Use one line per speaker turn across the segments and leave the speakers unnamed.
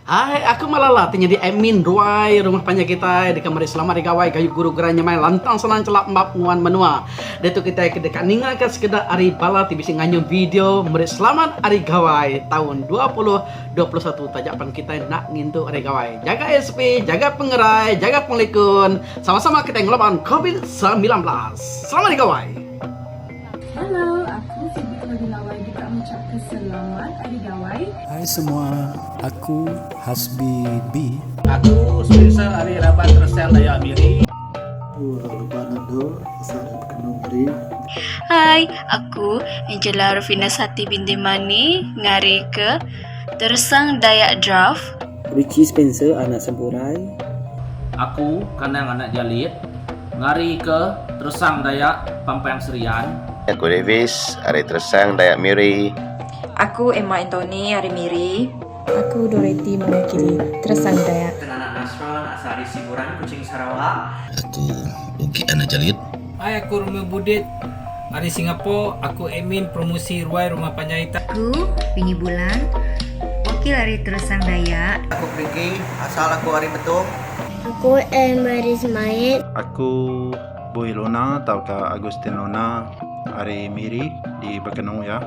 Hai, aku Malala ti nyadi admin ruai rumah panjai kitai deka meri selamat hari gawai gayu guru gerai nyamai lantang senang chelap embap nguan menua. Diatu kitai ke deka ningaka sekeda ari bala ti bisi nganyung video meri selamat hari gawai taun 2021 taja pan kitai enda ngintu hari gawai. Jaga SP, jaga pengerai, jaga pengelikun. Sama-sama kitai ngelaban covid 19. Selamat hari gawai.
Hello, aku Phoebe Claudine Lawai deka ngucapka selamat Hari Gawai.
Hai semua, aku Hasbi B.
Aku Spencer ari raban Teresang Dayak Miri.
Aku Luban Ando asal ari Bekenu Miri.
Hai, aku Angela Rufina Sati binti Mani ngari ke Teresang Dayak Draft.
Richie Spencer anak Sempurai.
Aku Kanang anak Jalit ngari ke Teresang Dayak Pampang Serian.
Aku Davis ari Teresang Dayak Miri.
Aku Emma Anthony ari Miri.
Aku Dorothy mewakili Teresang Dayak.
Aku anak Nasron asal ari Siburan, Kuching, Sarawak.
Aku Ugi anak Jalit.
Hai aku Romeo Budit ari Singapore, aku admin promosi ruai rumah panjai ita.
Aku Winnie Bulan, wakil ari Teresang Dayak.
Aku Prigi, asal aku ari Betong.
Aku Amber Ismail.
Aku Bui Luna tauka Agustin Luna ari Miri di Bekenu iya.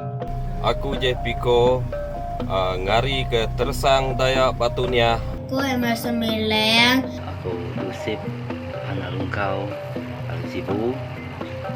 Aku Jeff Biko ngari ke Teresang Dayak Batu Niah.
Aku Emerson Mileng.
Aku Dusip anak Lungkau ari Sibu.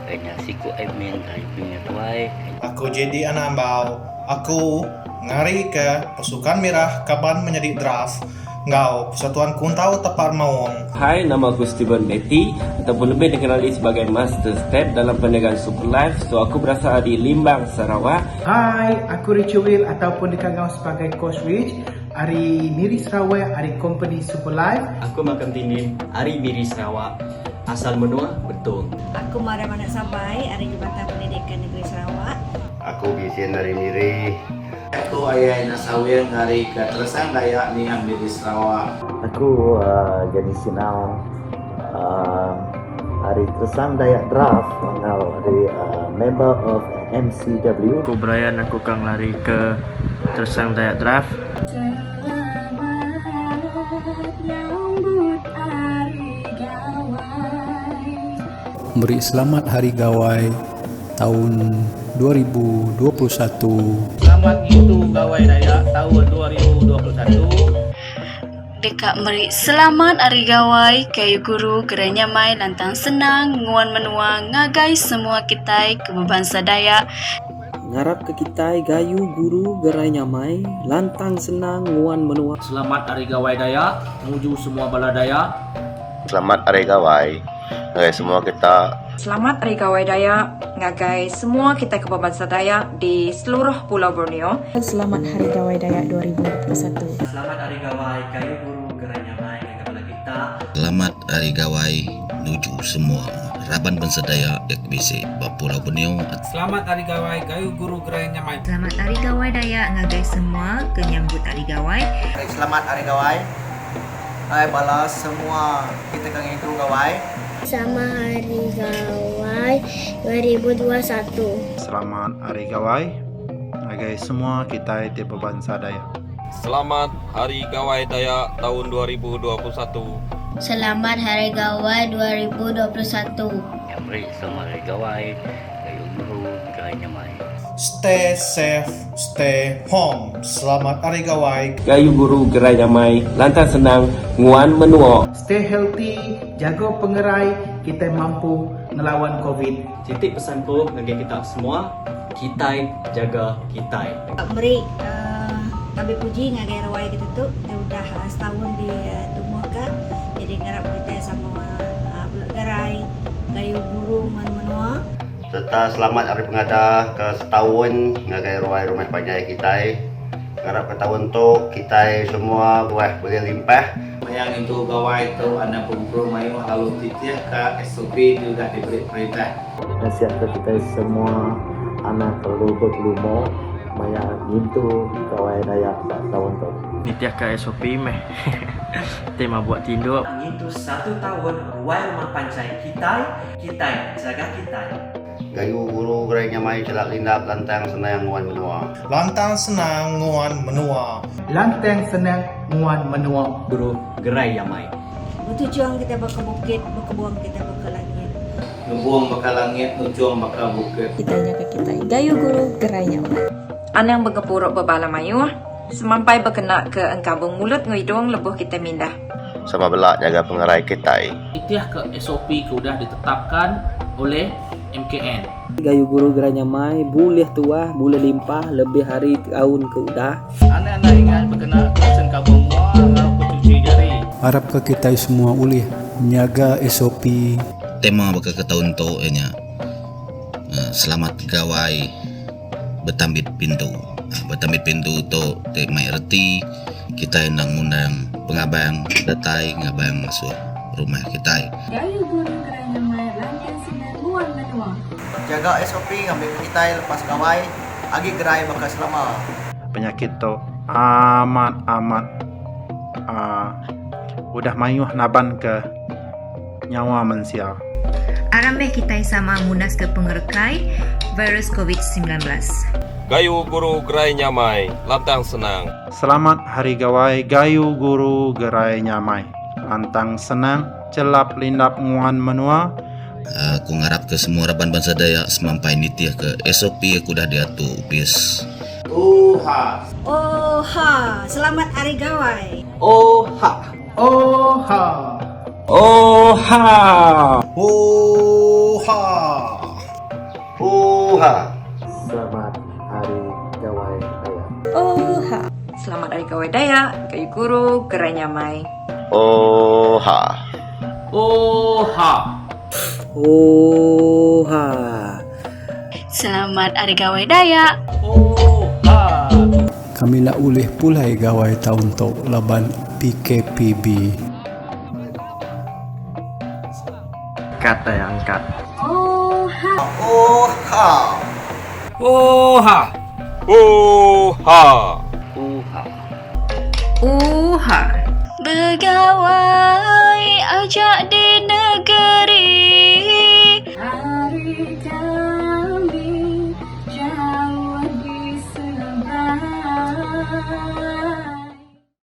Nya siku admin ari Dunya Tuai.
Aku JD anak Ambau. Aku ngarika Pasukan Mirah Kaban Menyadi Draft enggau Persatuan Kuntau Tepar Maung.
Hai, nama aku Steven Betty ataupun lebih dikenali sebagai Master Step dalam perniagaan Superlife. So aku berasal dari Limbang, Sarawak.
Hai, aku Richard Will ataupun dikangau sebagai Coach Rich ari Miri Sarawak ari kompeni Superlife.
Aku Malcolm Tindin ari Miri Sarawak. Asal menua Betong.
Aku Mariam Anak Sabai ari Jabatan Pendidikan Negeri Sarawak.
Aku Gisin ari Miri.
Aku Ayai Anak Sawing ari ke Teresang Dayak Niah Miri Sarawak.
Aku Jenny Sinau ari Teresang Dayak Draft enggau ari member of MCW.
Aku Brian aku kang lari ke Teresang Dayak Draft.
Selamat nyambut Hari Gawai.
Meri selamat Hari Gawai taun 2021.
Selamat ngintu Gawai Dayak taun 2021.
Deka meri selamat Hari Gawai kayu guru gerai nyamai lantang senang nguan menua ngagai semua kitai ke bebansa Dayak.
Ngarap ke kitai gayu guru gerai nyamai lantang senang nguan menua.
Selamat Hari Gawai Dayak nuju semua bala Dayak.
Selamat Hari Gawai ngagai semua kita.
Selamat Hari Gawai Dayak ngagai semua kitai ke bebansa Dayak di seluruh Pulau Borneo.
Selamat Hari Gawai Dayak 2021.
Selamat Hari Gawai gayu guru gerai nyamai ngagai bala kita.
Selamat Hari Gawai nuju semua raban bansa Dayak yak bisi ba Pulau Borneo.
Selamat Hari Gawai gayu guru gerai nyamai.
Selamat Hari Gawai Dayak ngagai semua ke nyambut Hari Gawai.
Selamat Hari Gawai ngagai bala semua kita ke ngintu Gawai.
Selamat Hari Gawai 2021.
Selamat Hari Gawai ngagai semua kitai ti bebansa Dayak.
Selamat Hari Gawai Dayak taun 2021.
Selamat Hari Gawai 2021.
Nya meri selamat Hari Gawai gayu guru gerai nyamai.
Stay safe, stay home. Selamat Hari Gawai.
Gayu guru gerai nyamai, lantang senang nguan menua.
Stay healthy, jaga pengerai, kitai mampu ngelawan covid.
Siti pesan ku ngagai kita semua, kitai jaga kitai.
Meri tabi puji ngagai ruai kita tu ti udah setaun ditumbuhka jadi ngarap kitai sama bela gerai gayu guru ngan menua.
Sereta selamat hari pengada ke setaun ngagai ruai rumah panjai kitai. Ngarap ke taun tu kitai semua buah bulih limpah.
Maya ngintu gawai tu anang bempuru mayuh lalu titih ka SOP ti udah diberi perintah.
Nasihatka kitai semua anang kelalu begelumu maya ngintu Gawai Dayak ba taun tu.
Nitihka SOP meh ti mabuk tinduk.
Ngintu satu taun ruai rumah panjai kitai, kitai jaga kitai.
Gayu guru gerai nyamai chelap lindap lantang senang nguan menua.
Lantang senang nguan menua.
Lantang senang nguan menua.
Guru gerai nyamai.
Betuchung kita baka bukit, bekebung kita baka langit.
Ngebung baka langit, nuchung baka bukit.
Kitai nyaga kitai. Gayu guru gerai nyamai.
Anang begempuru bebala mayuh, semampai bekena ke engkabung mulut enggau idung lebuh kitai mindah.
Sama bela nyaga pengerai kitai.
Nitih ke SOP ke udah ditetapkan oleh MKN.
Gayu guru gerai nyamai, bulih tuah, bulih limpah lebih ari taun ke udah.
Anang enda ingat bekena ke sengkabung mua enggau pecuci jari.
Arapka kitai semua ulih nyaga SOP.
Tema baka ke taun tu iya nya Selamat Gawai Betambit Pintu. Betambit Pintu tu ti mai reti kitai enda ngundang pengabang datai ngabang ngasuh rumah kitai.
Gayu guru gerai nyamai lantang senang nguan menua.
Jaga SOP ngambika kitai lepas gawai agi gerai baka selama.
Penyakit tu amat amat aaa udah mayuh naban ke nyawa mensia.
Aram meh kitai sama munaska pengerekai virus covid 19.
Gayu guru gerai nyamai, lantang senang.
Selamat Hari Gawai Gayu Guru Gerai Nyamai Lantang Senang Chelap Lindap Nguan Menua.
Aku ngarapka semua raban bansa Dayak semampai nitihka SOP ke udah diatur opis.
Ooha.
Ooha. Selamat Hari Gawai.
Ooha.
Ooha.
Ooha.
Ooha.
Ooha.
Selamat Hari Gawai Dayak.
Ooha. Selamat Hari Gawai Dayak, Gayu Guru, Gerai Nyamai.
Ooha.
Ooha.
Ooha.
Selamat Hari Gawai Dayak.
Ooha.
Kami enda ulih pulai gawai taun tu laban PKPB.
Angkat ai angkat.
Ooha.
Ooha.
Ooha.
Ooha.
Ooha.
Ooha.
Begawai aja di negeri.